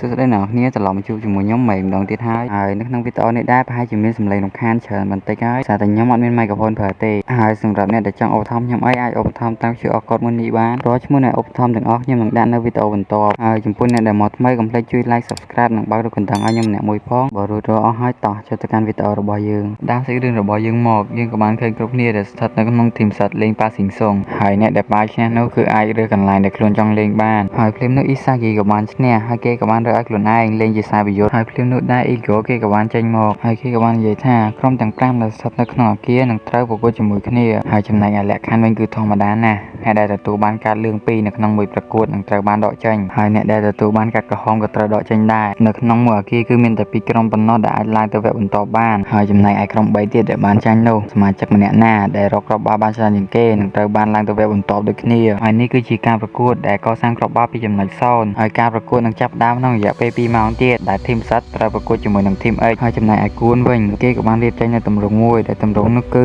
សួស្តីអ្នកនរគ្នាត្រឡប់មកជួបជាមួយខ្ញុំមេម្ដងទៀតហើយហើយនៅក្នុងវីដេអូនេះដែរប្រហែលជាមានសំឡេងរំខានច្រើនបន្តិចហើយសារតែខ្ញុំអត់មាន microphone ប្រើទេហើយសម្រាប់អ្នកដែលចង់ឧបត្ថម្ភខ្ញុំអីអាចឧបត្ថម្ភតាម QR code មួយនេះបានរាល់ឈ្មោះអ្នកឧបត្ថម្ភទាំងអស់ខ្ញុំនឹងដាក់នៅវីដេអូបន្ទាប់ហើយចំពោះអ្នកដែលមកថ្មីកុំភ្លេចជួយ like subscribe និងបើករូបកណ្ដឹងឲ្យខ្ញុំម្នាក់មួយផងបើរួចរាល់អស់ហើយតោះចូលទៅកាន់វីដេអូរបស់យើងដើមសាច់រឿងរបស់យើងមកយើងក៏បានឃើញគ្រប់គ្នាដែលស្ថិតនៅក្នុងធីមសត្វលេងប៉ាស៊ីងសុងហើយអ្នកដែលបាយឈ្នះនោះគឺអាចរើសកន្លែងដែលខ្លួនចង់លេងបានហើយភ្លាមនោះអ៊ីសាគីក៏បានឈ្នះហើយគេក៏បានរើសឲ្យខ្លួនឯងលេងជាខ្សែប្រយុទ្ធហើយភ្លាមនោះដែរអ៊ីហ្គោគេក៏បានចេញមកហើយគេក៏បាននិយាយថាក្រុមទាំង5ដែលស្ថិតនៅក្នុងអាគារនឹងត្រូវប្រកួតជាមួយគ្នាហើយចំណែកឯលក្ខខណ្ឌវិញគឺធម្មតាណាស់អ្នកដែលទទួលបានកាតលឿង2នៅក្នុងមួយប្រកួតនឹងត្រូវបានដកចេញហើយអ្នកដែលទទួលបានកាតក្រហមក៏ត្រូវដកចេញដែរនៅក្នុងមួយអាគារគឺមានតែ2ក្រុមប៉ុណ្ណោះដែលអាចឡើងទៅវគ្គបន្តបានហើយចំណែកឯក្រុម3ទៀតដែលបានចាញ់នោះសមាជិកម្នាក់ណាដែលរកគ្រាប់បាល់បានច្រើនជាងគេនឹងត្រូវបានឡើងទៅវគ្គបន្តដូចគ្នាហើយនេះគឺជាការប្រកួតដែលកសាងគ្រាប់បាល់ពីចំណុច0ហើយការប្រកួតនឹងចាប់ផ្ដើមក្នុងរយៈពេល2ម៉ោងទៀតដែលធីម Z ត្រូវប្រកួតជាមួយនឹងធីម X ហើយចំណែកឯគួនវិញគេក៏បានរៀបចេញនៅទម្រង់មួយដែលទម្រង់នោះគឺ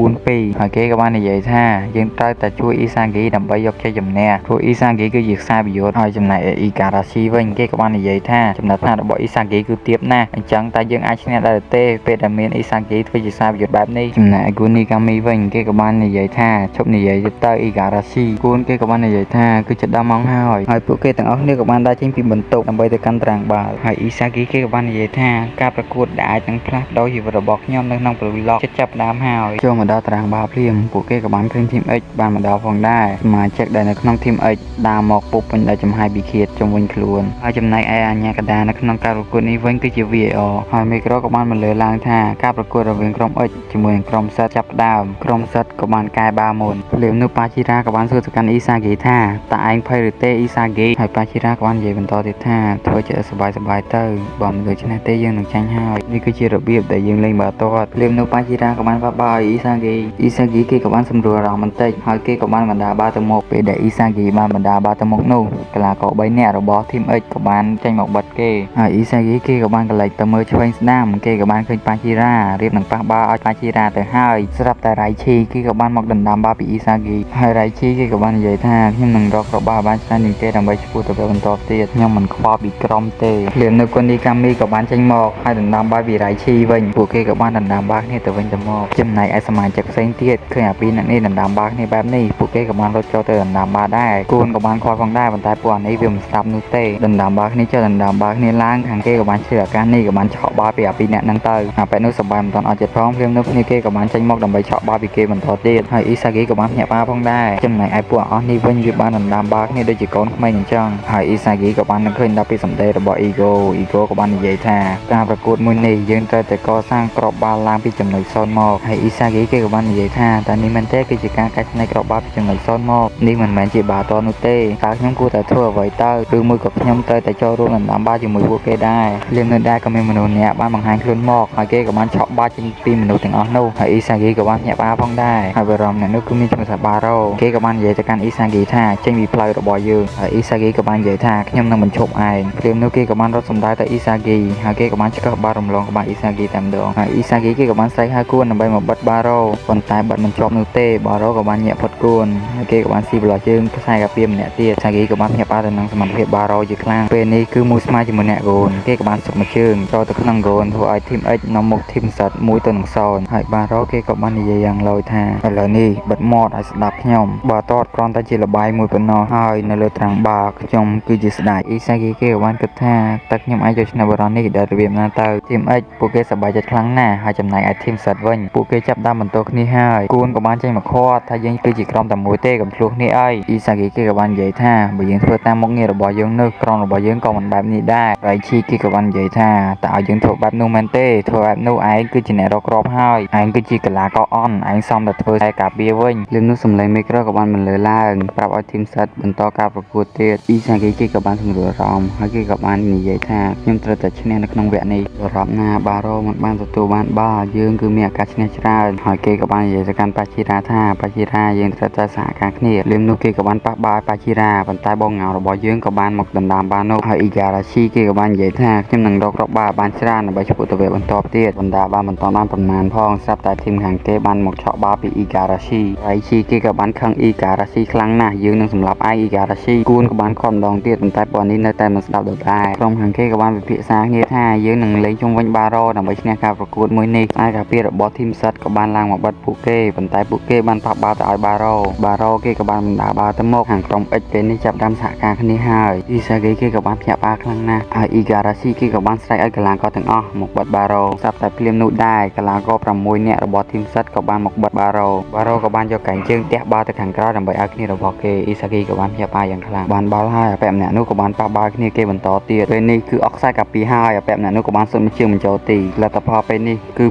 442ហើយគេក៏បាននិយាយថាយើងត្រូវតែជួយអ៊ីសាគីដើម្បីយកជ័យជំនះព្រោះអ៊ីសាគីគឺជាខ្សែប្រយុទ្ធហើយចំណែកឯអ៊ីការ៉ាស៊ីវិញគេក៏បាននិយាយថាចំណាត់ថ្នាក់របស់អ៊ីសាគីគឺទាបណាស់អញ្ចឹងតែយើងអាចឈ្នះដែរទេពេលដែលមានអ៊ីសាគីធ្វើជាខ្សែប្រយុទ្ធបែបនេះចំណែកឯគូនីកាមីវិញគេក៏បាននិយាយថាឈប់និយាយទៅអ៊ីការ៉ាស៊ីគួនគេក៏បាននិយាយថាគឺជិតដល់ម៉ោងហើយហើយពួកគេទាំងអស់គ្នាក៏បានដើរចេញពីបន្ទប់ដើម្បីទៅកាន់ត្រាងបាល់ហើយអ៊ីសាគីគេក៏បាននិយាយថាការប្រកួតដែលអាចនឹងផ្លាស់ប្ដូរជីវិតរបស់ខ្ញុំនៅក្នុង Blue Lock ជិតចាប់ផ្ដើមហើយចូលមកដល់ត្រាងបាល់ភ្លាមពួកគេក៏បានឃើញធីម X បានមកដល់ផងដែរសមាជិកដែលនៅក្នុងធីម X ដើរមកពុបពេញដោយចំហាយពិឃាតជុំវិញខ្លួនហើយចំណែកឯអាជ្ញាកណ្ដាលនៅក្នុងការប្រកួតនេះវិញគឺជា VAR ហើយមីក្រូក៏បានបន្លឺឡើងថាការប្រកួតរវាងក្រុម X ជាមួយនឹងក្រុម Z ចាប់ផ្ដើមក្រុម Z ក៏បានកែបាល់មុនភ្លាមនោះប៉ាជីរ៉ាក៏បានសួរទៅកាន់អ៊ីសាគីថាតើឯងភ័យឬទេអ៊ីសាគីហើយប៉ាជីរ៉ាក៏បាននិយាយបន្តទៀតថាធ្វើចិត្តឲ្យសប្បាយសប្បាយទៅបើមិនដូច្នេះទេយើងនឹងចាញ់ហើយនេះគឺជារបៀបដែលយើងលេងបាល់ទាត់ភ្លាមនោះប៉ាជីរ៉ាក៏បានបាក់បាល់ឲ្យអ៊ីសាគីអ៊ីសាគីគេក៏បានសម្រួលអារម្មណ៍បន្តិចហើយគេក៏បានបណ្ដាបាល់ទៅមុខពេលដែលអ៊ីសាគីបានបណ្ដាបាល់ទៅមុខនោះកីឡាករ3នាក់របស់ធីម X ក៏បានចេញមកបិទគេហើយអ៊ីសាគីគេក៏បានកលេចទៅមើលឆ្វេងស្ដាំគេក៏បានឃើញប៉ាជីរ៉ារៀបនឹងប៉ះបាល់ឲ្យប៉ាជីរ៉ាទៅហើយស្រាប់តែរៃឈីគេក៏បានមកដណ្ដើមបាល់ពីអ៊ីសាគីហើយរៃឈីគេក៏បាននិយាយថាខ្ញុំនឹងរកគ្រាប់បាល់បានច្រើនជាងគេដើម្បីឆ្ពោះទៅវគ្គបន្តទៀតខ្ញុំមិនខ្វល់ពីក្រុមទេភ្លាមនៅគុនីកាមីក៏បានចេញមកហើយដណ្ដើមបាល់ពីរៃឈីវិញពួកគេក៏បានដណ្ដើមបាល់គ្នាទៅវិញទៅមកចំណែកឯសមាជិកផ្សេងទៀតឃើញអាពីរអ្នកនេះដណ្ដើមបាល់គ្នាបែបនេះពួកគេក៏បានរត់ចូលទៅដណ្ដើមបាល់ដែរគួនក៏បានខ្វល់ផងដែរប៉ុន្តែពួកអានេះវាមិនស្ដាប់នោះទេដណ្ដើមបាល់គ្នាចុះដណ្ដើមបាល់គ្នាឡើងខាងគេក៏បានឆ្លៀតឱកាសនេះក៏បានឆក់បាល់ពីអាពីរអ្នកហ្នឹងទៅអាពេលនោះសប្បាយមិនទាន់អស់ចិត្តផងភ្លាមនោះគ្នាគេក៏បានចេញមកដើម្បីឆក់បាល់ពីគេបន្តទៀតហើយអ៊ីសាគីក៏បានភ្ញាក់បាល់ផងដែរចំណែកឯពួកអស់នេះវិញវាបានដណ្ដើមបាល់គ្នាដូចជាកូនក្មេងអញ្ចឹងហើយអ៊ីសាគីក៏បាននឹងឃើញដល់ពីសម្ដីរបស់អ៊ីហ្គោអ៊ីហ្គោក៏បាននិយាយថាការប្រកួតមួយនេះយើងត្រូវតែកសាងគ្រាប់បាល់ឡើងពីចំណុច0មកហើយអ៊ីសាគីគេក៏បាននិយាយថាតែនេះមែនទេគឺជាការកែច្នៃគ្រាប់បាល់ពីចំណុច0មកនេះមិនមែនជាបាល់ទាត់នោះទេតើខ្ញុំគួរតែធ្វើអ្វីទៅឬមួយក៏ខ្ញុំត្រូវតែចូលរួមដណ្ដើមបាល់ជាមួយពួកគេដែរភ្លាមនៅដែរក៏មានមនុស្សម្នាក់បានបង្ហាញខ្លួនមកហើយគេក៏បានឆក់បាល់ចេញពីមនុស្សទាំងអស់នោះហើយអ៊ីសាគីក៏បានភ្ញាក់ផ្អើលផងដែរហើយបារម្ភអ្នកនោះគឺមានឈ្មោះថាបារ៉ូគេក៏បាននិយាយទៅកាន់អ៊ីសាគីថាចេញពីផ្លូវរបស់យើងហើយអ៊ីសាគីក៏បាននិយាយថាខ្ញុំនឹងបញ្ឈប់ឯងភ្លាមនោះគេក៏បានរត់សម្ដៅទៅអ៊ីសាគីហើយគេក៏បានឆ្កឹះបាល់រំលងក្បាលអ៊ីសាគីតែម្ដងហើយអ៊ីសាគីគេក៏បានស្រែកហៅគួនដើម្បីមកបិទបារ៉ូប៉ុន្តែបិទមិនជាប់នោះទេបារ៉ូក៏បានញាក់ផុតគួនហើយគេក៏បានស៊ីប្លោះជើងខ្សែកាពីម្នាក់ទៀតសាគីក៏បានភ្ញាក់ផ្អើលទៅនឹងសមត្ថភាពបារ៉ូជាខ្លាំងពេលនេះគឺមួយស្មើជាមួយអ្នកហ្គូនគេក៏បានសុកមួយជើងចូលទៅក្នុងហ្គូនធ្វើឲ្យធីម X នាំមុខធីម Z 1-0ហើយបារ៉ូគេក៏បាននិយាយយ៉ាងឡូយថាឥឡូវនេះបិទមាត់ឲ្យស្ដាប់ខ្ញុំបើតតគ្រាន់តែជាលបាយមួយប៉ុណ្ណោះហើយនៅលើត្រាំងបាល់ខ្ញុំគឺជាស្ដេចអ៊ីសាគីគេក៏បានគិតថាតើខ្ញុំអាចយកឈ្នះបរិនេះដែលរបៀបណាទៅធីម X ពួកគេសប្បាយចិត្តខ្លាំងណាស់ហើយចំណែកឯធីម Z វិញពួកគេចាប់ដើមបន្ទោសគ្នាហើយគួនក៏បានចេញមកខាត់ថាយើងគឺជាក្រុមតែមួយទេកុំឆ្លោះគ្នាអីអ៊ីសាគីគេក៏បាននិយាយថាបើយើងធ្វើតាមមុខងាររបស់យើងនោះក្រុមរបស់យើងក៏មិនបែបនេះដែររៃឈីគេក៏បាននិយាយថាតើឲ្យយើងធ្វើបែបនោះមែនទេធ្វើបែបនោះឯងគឺជាអ្នករកគ្រាប់ហើយឯងគឺជាកីឡាករអន់ឯងសមតែធ្វើតែការពារវិញលឿននោះសំឡេងមីក្រូក៏បានបន្លឺឡើងប្រាប់ឲ្យធីម Z បន្តការប្រកួតទៀតអ៊ីសាគីគេក៏បានសម្រួលអារម្មណ៍ហើយគេក៏បាននិយាយថាខ្ញុំត្រូវតែឈ្នះនៅក្នុងវគ្គនេះសម្រាប់ណាបារ៉ូមិនបានទទួលបានបាល់យើងគឺមានឱកាសឈ្នះច្រើនហើយគេក៏បាននិយាយទៅកាន់ប៉ាជីរ៉ាថាប៉ាជីរ៉ាយើងត្រូវតែសហការគ្នាលឿននោះគេក៏បានប៉ះបាល់ប៉ាជីរ៉ាប៉ុន្តែបងងៅរបស់យើងក៏បានមកដណ្ដើមបាននោះហើយអ៊ីការ៉ាស៊ីគេក៏បាននិយាយថាខ្ញុំនឹងរកគ្រាប់បាល់បានច្រើនដើម្បីឆ្ពោះទៅវគ្គបន្តទៀតបណ្ដាបានបន្តបានប្រមាណផងស្រាប់តែធីមខាងគេបានមកឆក់បាល់ពីអ៊ីការ៉ាស៊ីរៃឈីគេក៏បានខឹងអ៊ីការ៉ាស៊ីខ្លាំងណាស់យើងនឹងសម្លាប់ឯងអ៊ីការ៉ាស៊ីគួនក៏បានខំម្ដងទៀតប៉ុន្តែប៉ុននេះនៅតែមិនស្ដាប់ ដាប់ដដែលក្រុមខាងគេក៏បានពិភាក្សាគ្នាថាយើងនឹងលេងជុំវិញបារ៉ូដើម្បីឈ្នះការប្រកួតមួយនេះឯកាពីរបស់ team Z ក៏បានឡើងមកបិទពួកគេប៉ុន្តែពួកគេបានប៉ះបាល់ទៅឲ្យបារ៉ូបារ៉ូគេក៏បានបណ្ដើបាល់ទៅមុខខាងក្រុម X ពេលនេះចាប់ដើមសហការគ្នាហើយអ៊ីសាហ្គីគេក៏បានភ្ញាក់ផ្អើលខ្លាំងណាស់ហើយអ៊ីការ៉ាស៊ីគេក៏បានស្រែកឲ្យកីឡាករទាំងអស់មកបិទបារ៉ូស្រាប់តែភ្លាមនោះដែរកីឡាករ6នាក់របស់ team Z ក៏បានមកបិទបារ៉ូបារ៉ូក៏បានយកកែងជើងទះបាល់ទៅខាងក្រៅដើម្បីឲ្យគ្នារបស់គេអ៊ីសាហ្គីក៏បានភ្ញាក់ផ្អើលយ៉ាងខ្លាំងបានបាល់ហើយអាពាក់ម្នាក់នោះក៏បានប៉ះបាល់គ្នាគេបន្តទៀតពេលនេះគឺអស់ខ្សែកាពីហើយអាពាក់ម្នាក់នោះក៏បានសុទ្ធមួយជើងបញ្ចូលទីលទ្ធផលពេលនេះគឺ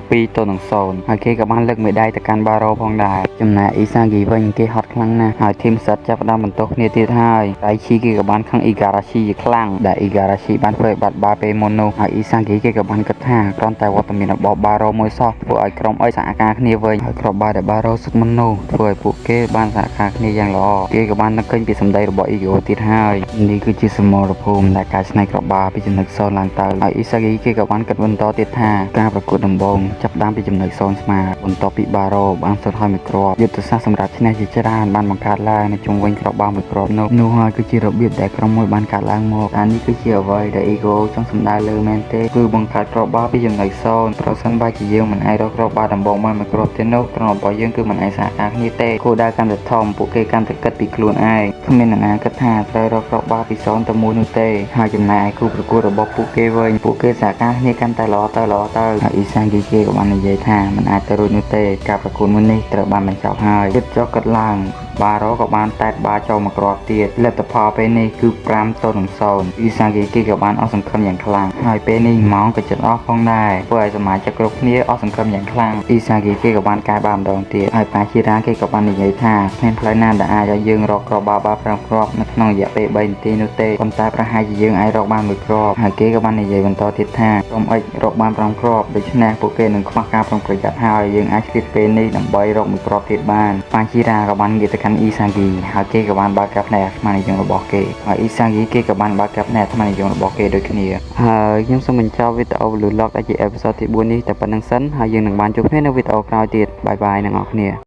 2-0ហើយគេក៏បានលើកមេដាយទៅកាន់បារ៉ូផងដែរចំណែកអ៊ីសាហ្គីវិញគេហត់ខ្លាំងណាស់ហើយ team Z ចាប់ផ្ដើមបន្ទោសគ្នាទៀតហើយរៃឈីគេក៏បានខឹងអ៊ីការ៉ាស៊ីជាខ្លាំងដែលអ៊ីការ៉ាស៊ីបានធ្វើឲ្យបាត់បាល់ពេលមុននោះហើយអ៊ីសាហ្គីគេក៏បានគិតថាគ្រាន់តែវត្តមានរបស់បារ៉ូមួយសោះធ្វើឲ្យក្រុមអុយសហការគ្នាវិញហើយគ្រាប់បាល់ដែលបារ៉ូសុទ្ធមុននោះធ្វើឲ្យពួកគេបានសហការគ្នាយ៉ាងល្អគេក៏បាននឹកឃើញពីសម្ដីរបស់អ៊ីហ្គោទៀតហើយនេះគឺជាសមរភូមិដែលការច្នៃគ្រាប់បាល់ពីចំណុច0ឡើងទៅហើយអ៊ីសាហ្គីគេក៏បានគិតបន្តទៀតថាការប្រកួតដំបូងចាប់ដើមពីចំណុច0ស្មើបន្ទាប់ពីបារ៉ូបានសុទ្ធហើយមួយគ្រាប់យុទ្ធសាស្ត្រសម្រាប់ឈ្នះជាច្រើនបានបង្កើតឡើងនៅជុំវិញគ្រាប់បាល់មួយគ្រាប់នោះនោះហើយគឺជារបៀបដែលក្រុមមួយបានកើតឡើងមកអានេះគឺជាអ្វីដែលអ៊ីហ្គោចង់សម្ដៅលើមែនទេគឺបង្កើតគ្រាប់បាល់ពីចំណុច0ប្រសិនបើជាយើងមិនអាចរកគ្រាប់បាល់ដំបូងបានមួយគ្រាប់ទេនោះក្រុមរបស់យើងគឺមិនអាចសហការគ្នាទេគោលដៅកាន់តែធំពួកគេកាន់តែគិតពីខ្លួនឯងគ្មានអ្នកណាគិតថាត្រូវរកគ្រាប់បាល់ពី0ទៅ1នោះទេហើយចំណែកឯគូប្រកួតរបស់ពួកគេវិញពួកគេសហការគ្នាកាន់តែល្អទៅល្អទៅហើយអ៊ីសានគីគេក៏បាននិយាយថាមិនអាចទៅរួចនោះទេការប្រកួតមួយនេះត្រូវបានបញ្ចប់ហើយគិតចុះគិតឡើងបារ៉ូក៏បានតែតបាល់ចូលមកគ្រាប់ទៀតលទ្ធផលពេលនេះគឺ5-0អ៊ីសាហ្គីគេក៏បានអស់សង្ឃឹមយ៉ាងខ្លាំងហើយពេលនេះម៉ោងក៏ជិតអស់ផងដែរធ្វើឲ្យសមាជិកគ្រប់គ្នាអស់សង្ឃឹមយ៉ាងខ្លាំងអ៊ីសាហ្គីគេក៏បានកែបាល់ម្ដងទៀតហើយប៉ាជីរ៉ាគេក៏បាននិយាយថាគ្មានផ្លូវណាដែលអាចឲ្យយើងរកគ្រាប់បាល់បាន5គ្រាប់នៅក្នុងរយៈពេល3នាទីនោះទេប៉ុន្តែប្រហែលជាយើងអាចរកបានមួយគ្រាប់ហើយគេក៏បាននិយាយបន្តទៀតថាក្រុម X រកបាន5គ្រាប់ដូច្នេះពួកគេនឹងខ្វះការប្រុងប្រយ័ត្នហើយយើងអាចឆ្លៀតពេលនេះដើម្បីរកមួយគ្រាប់ទៀតបានប៉ាជីរ៉ាក៏បានងាកទៅកាន់អ៊ីសាហ្គីហើយគេក៏បានបើកការផ្នែកអាត្មានិយមរបស់គេហើយអ៊ីសាហ្គីគេក៏បានបើកការផ្នែកអាត្មានិយមរបស់គេដូចគ្នាហើយខ្ញុំសូមបញ្ចប់វីដេអូ Blue Lock ដែលជា episode ទី4នេះតែប៉ុណ្្នឹងសិនហើយយើងនឹងបានជួបគ្នានៅវីដេអូក្រោយទៀត bye bye អ្នកនរគ្នា។